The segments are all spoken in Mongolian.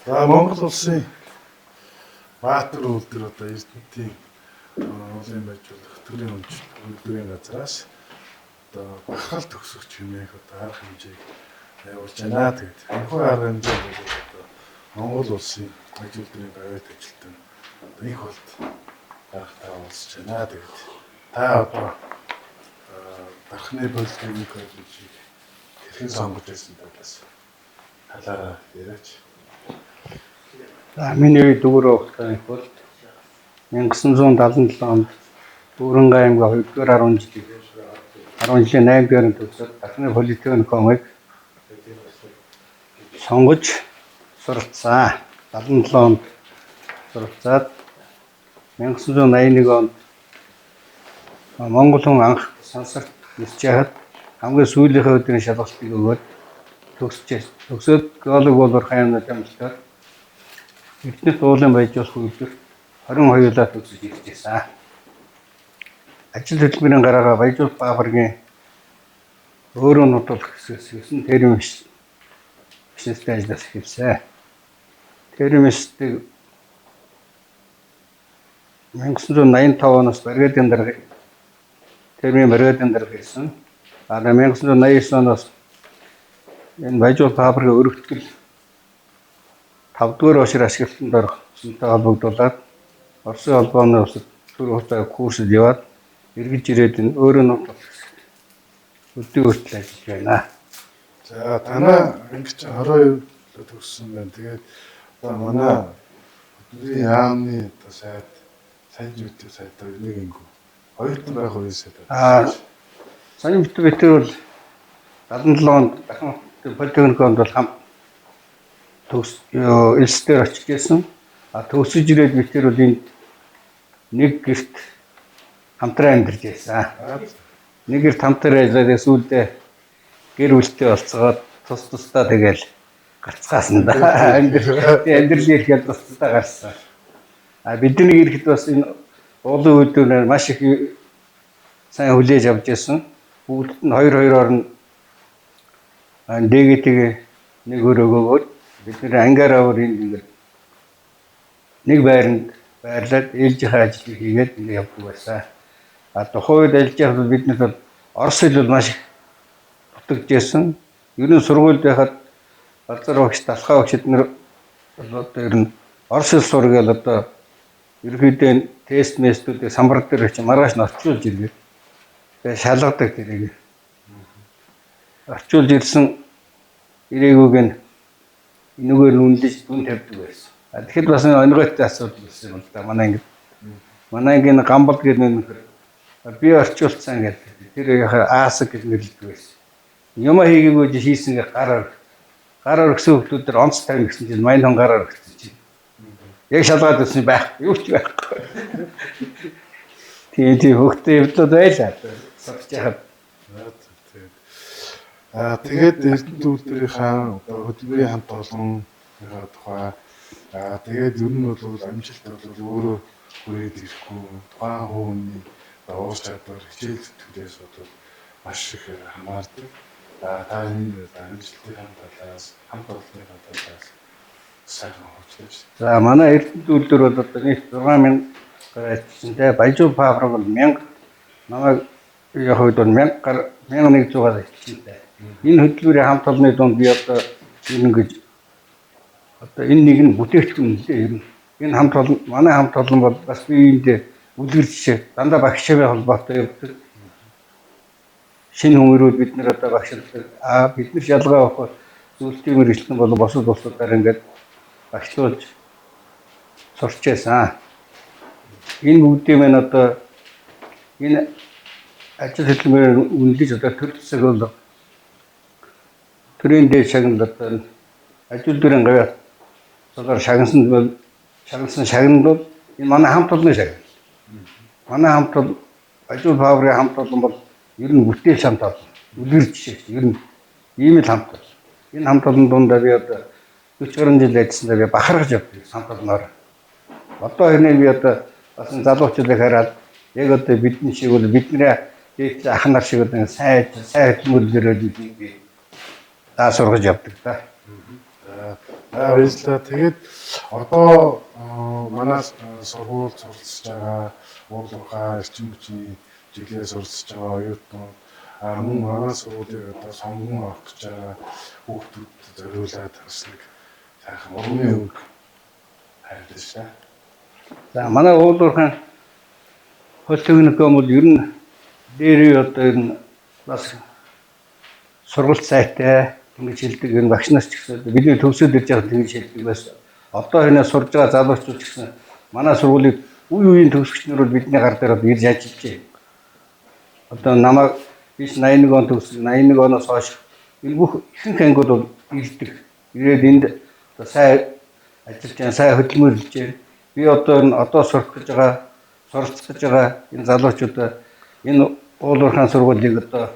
За, Монгол улсын Баатар үйлдвэр одоо Эрдэнэтийн уулын баяжуулах төрийн үйлдвэрийн газраас одоо бахархал төгсөх чимээх одоо арга хэмжээг явуулж байна. Тэгээд энэхүү арга хэмжээ бол одоо Монгол улсын аж үйлдвэрийн гавьяат ажилтан одоо их болт даргатай уулзж байна. Тэгээд та одоо Дархны политехник коллежийг хэрхэн сонгож байсан талаас талаараа яриач. За, миний дүүр ухтаны болт 1977 онд Дүүрэнгай аймгийн 2-р 10 жилийн 10 жилийн 8 дугаар төгсөөд Дархны политехникумыг сонгож суралцсан. 77 онд суралцаад 1981 онд Монгол хүн анх сансарт нисэж яхад хамгийн сүүлийнхээ өдрийн шалгалтыг өгөөд төгсжээ. Төгсөөд геолог болор хаямна амжилтаар Эрдэнэт уулын баяжуулах үйлдвэрт 22-лаа төгсөж ирж байсан. Ажил хөдөлмөрийн гараагаа баяжуулах фабрикийн өөрөө нутгалах хэсгээс 9 термин машинистийн ажлаас эхэлсэн. Терминстийг 1985 оноос бригадын дарга, термин бригадын дарга хийсэн. А 1989 оноос энэ баяжуулах фабрикийн өргөтгөл 5 дугаар башир ашиглалтанд орох сүнтэй холбогдуулаад Оросын холбооны улсад түр хугацаа курсд яваад эргэж ирээд энэ өөрөө нутгалах өдөө хүртэл ажиллаж байна. За, танай анги чинь 22 төгссөн байна. Тэгээд одоо манай хөдөлмөрийн яамны одоо сайд Санж үтээ сайдаар нэг ингэв. Оюутан байх үеийн сайд. Саяын битэр бол 77 онд Дахин политехниконд бол хамт төгс элс дээр очиж байсан. А төгсөж ирээд битэр бол энд нэг гэрт хамтран амьдарч байсан. Нэг гэрт хамтран ажиллаад сүүлдээ гэр бүлтэй болцоод тус тусдаа тэгэл гарцгаасан да. Амьдрал ирэхэд тус тусдаа гарсан. А бидний ирэхэд бас энэ уулын үйлдвэрээр маш их сайн хүлээж авч байсан. Бүгдд нь хоёр хоёроор нь дэгэтийг нэг өрөөгөөд бид нэр ангиар аваар энд ингээд нэг байранд байрлаад ээлжийнхээ ажлыг хийгээд ингээд явдаг байсан. А тухайн үед ажиллаж байхад биднээс бол орос хэл бол маш их дутагдсан. Ер нь сургуульд байхад Балзар багш, Далхаа багш эднэр бол одоо ер нь орос хэл сур гээл одоо ерөнхийдөө тест местүүдийг самбар дээр очиж маргааш нь орчуулж иргээд тэгээ шалгадаг тэрийг. Орчуулж ирсэн ирээгүүг нь энүүгээр нь үнэлж дүн тавьдаг байсан. А тэгэхэд бас нэг онигойтой асуудал байсан юм л да. Манай анги. Манай ангийн Гамбал гэдэг нэг нөхөр би орчуулсан гэдэг. Тэр яхаа Аасаг гэж нэрлэдэг байсан. Юма хийгээгүй хийсэн гэ гар өргөсөн хүмүүсээр онц тавина гэсэн чинь мань хүн гар өргөсөн чинь. Яг шалгаад үзсэн байх. Юу ч байхгүй. Тийм хөхтэй явдлууд байлаа. Сурч яхад. Тэгээд тэгээд Эрдэнэт үйлдвэрийнхаа одоо хөдөлмөрийн хамт олонныхаа тухай тэгээд ер нь бол амжилт бол өөрөө хүрээд ирэхгүй тухайн хүний ур чадвар, хичээл зүтгэлээс бол маш их хамаардаг. Та энэ амжилтын талаас, хамт олонныхаа талаас сайхан хөгжлөж. За, манай Эрдэнэт үйлдвэр бол одоо нийт 6000 гаруй ажилласан. Баяжуу фабрик бол 1000, намайг яг хувьд бол 1000 гар 1100-аас ажилласан. Энэ хөдөлмөрийн хамт олонны дунд би одоо энэ ингэж одоо энэ нэг нь бүтээгдэхүүн нэлээ ер нь. Энэ хамт олон, манай хамт олон бол бас би энд үлгэр жишээ дандаа багштай холбоотой явдаг. Шинэ хүмүүрүүд бид нар одоо багшилдаг. А бид нар шалгаа авах зүйлтийн мэргэжилтэн болон бусад улсуудаар ингээд багшлуулж сурч байсан. Энэ бүгдийн маань одоо энэ ажил хөдөлмөрөөр үнэлж одоо төр засаг бол төрийн дээд шагнал одоо ажил үйлдвэрийн гавьяат цолоор шагнасан бол шагнасан шагнал бол энэ манай хамт олонны шагнал. Манай хамт олон ажил фабрикийн хамт олон бол ер нь бүтээл хамт олон. Үлгэр жишээ. Ер нь ийм л хамт олон. Энэ хамт олон дундаа би одоо 40 гаруй жил ажилласандаа би бахархаж явдаг хамт олноор. Одоо хэрнээ би одоо бас залуучуудыг хараад яг одоо бидний шиг бол бидний дээд ах нар шиг одоо сайн сайн хөдөлмөрлөөр би даа сургаж явдаг да. За, баярлалаа. Тэгээд одоо манай сургууль суралцж байгаа Уулуурхай эрчим хүчний чиглэлээр суралцж байгаа оюутнууд, мөн манай сургуулийг одоо сонгон авах гэж байгаа хүүхдүүд зориулаад бас нэг сайхан урмын үг хайрлаа шээ. За, манай Уулуурхайн политехникум бол ер нь дээрээ одоо ер нь бас сургалт сайтай ингэж хэлдэг, ер нь багш нар ч гэсэн бидний төвсөд ирж байгаа тэгж хэлдэг байсан. Одоо энэ сурж байгаа залуучууд ч гэсэн манай сургуулийг үе үеийн төгсөгч нар бол бидний гар дээр одоо ирж ажиллаж байна. Одоо намайг биш 81 он төгссөн, 81 оноос хойш энэ бүх ихэнх ангиуд бол ирдэг. Ирээд энд одоо сайн ажиллаж байна, сайн хөдөлмөрлөж байна. Би одоо энэ одоо сурах гэж байгаа, суралцах гэж байгаа энэ залуучуудаа энэ Уулуурхайн сургуулийг одоо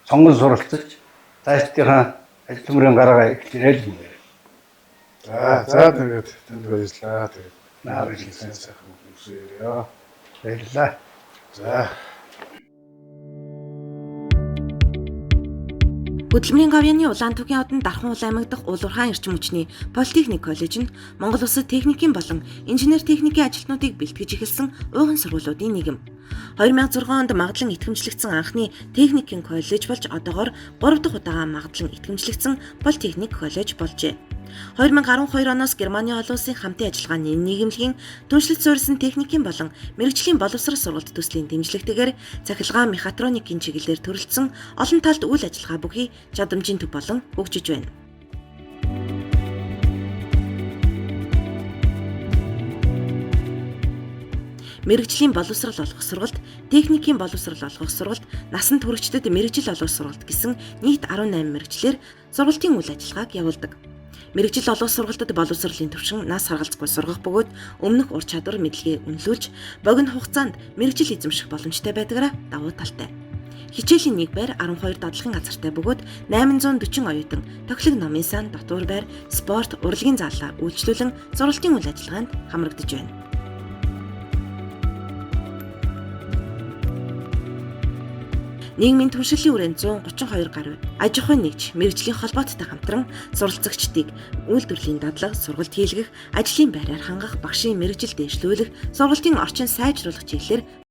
сонгон суралцаж цаашдынхаа ажил төмрийн гараагаа эхлээрэй л гэмээр. За, за, тэгээд танд баярлалаа. Тэгээд Баярлалаа. сайн сайхан үсээ яриа. Баярлалаа. За. Хөдөлмөрийн говьны Улаантүгийн одон Дархан уул аймаг дахь Уулуурхайн эрчим хүчний Политехник коллеж нь Монгол Улсад техникийн болон инженер техникийн ажилтнуудыг бэлтгэж эхэлсэн ууган сургуулиудын нэг юм. 2006 онд магадлан итгэмжлэгдсэн анхны техникийн коллеж болж одоогор 3 дахь удаага магадлан итгэмжлэгдсэн Политехник коллеж болжээ. 2012 оноос Германы олон улсын хамтын ажиллагааны нийгэмлэгийн түншлэлт суурилсан техникийн болон мэргэжлийн боловсрол сургалт төслийн дэмжлэгтэйгээр цахилгаан мехатроникийн чиглэлээр төрөлдсөн олон талд үйл ажиллагаа бүхий чадамжийн төв болон хөгжиж байна. Мэргэжлийн боловсрол олгох сургалт, техникийн боловсрол олгох сургалт, насанд хүрэгчдэд мэргэжил олгох сургалт гэсэн нийт 18 мэргэжлээр сургалтын үйл ажиллагааг явуулдаг. Мэргэжил олгох сургалтад боловсролын түвшин нас харгалзахгүй сургах бөгөөд өмнөх ур чадвар мэдлэгээ үнэлүүлж богино хугацаанд мэргэжил эзэмших боломжтой байдгаараа давуу талтай. Хичээлийн нэг байр 12 дадлагын газартай бөгөөд 840 оюутан тохилог номын сан, дотуур байр, спорт, урлагийн заалаар үйлчлүүлэн сургалтын үйл ажиллагаанд хамрагдаж байна. Нийгмийн түншлэлийн хүрээнд 132 гаруй аж ахуйн нэгж мэргэжлийн холбооттой хамтран суралцагчдыг үйлдвэрлэлийн дадлага, сургалт хийлгэх, ажлын байраар хангах, багшийн мэргэжил дэвшлүүлэх, сургалтын орчин сайжруулах чиглэлээр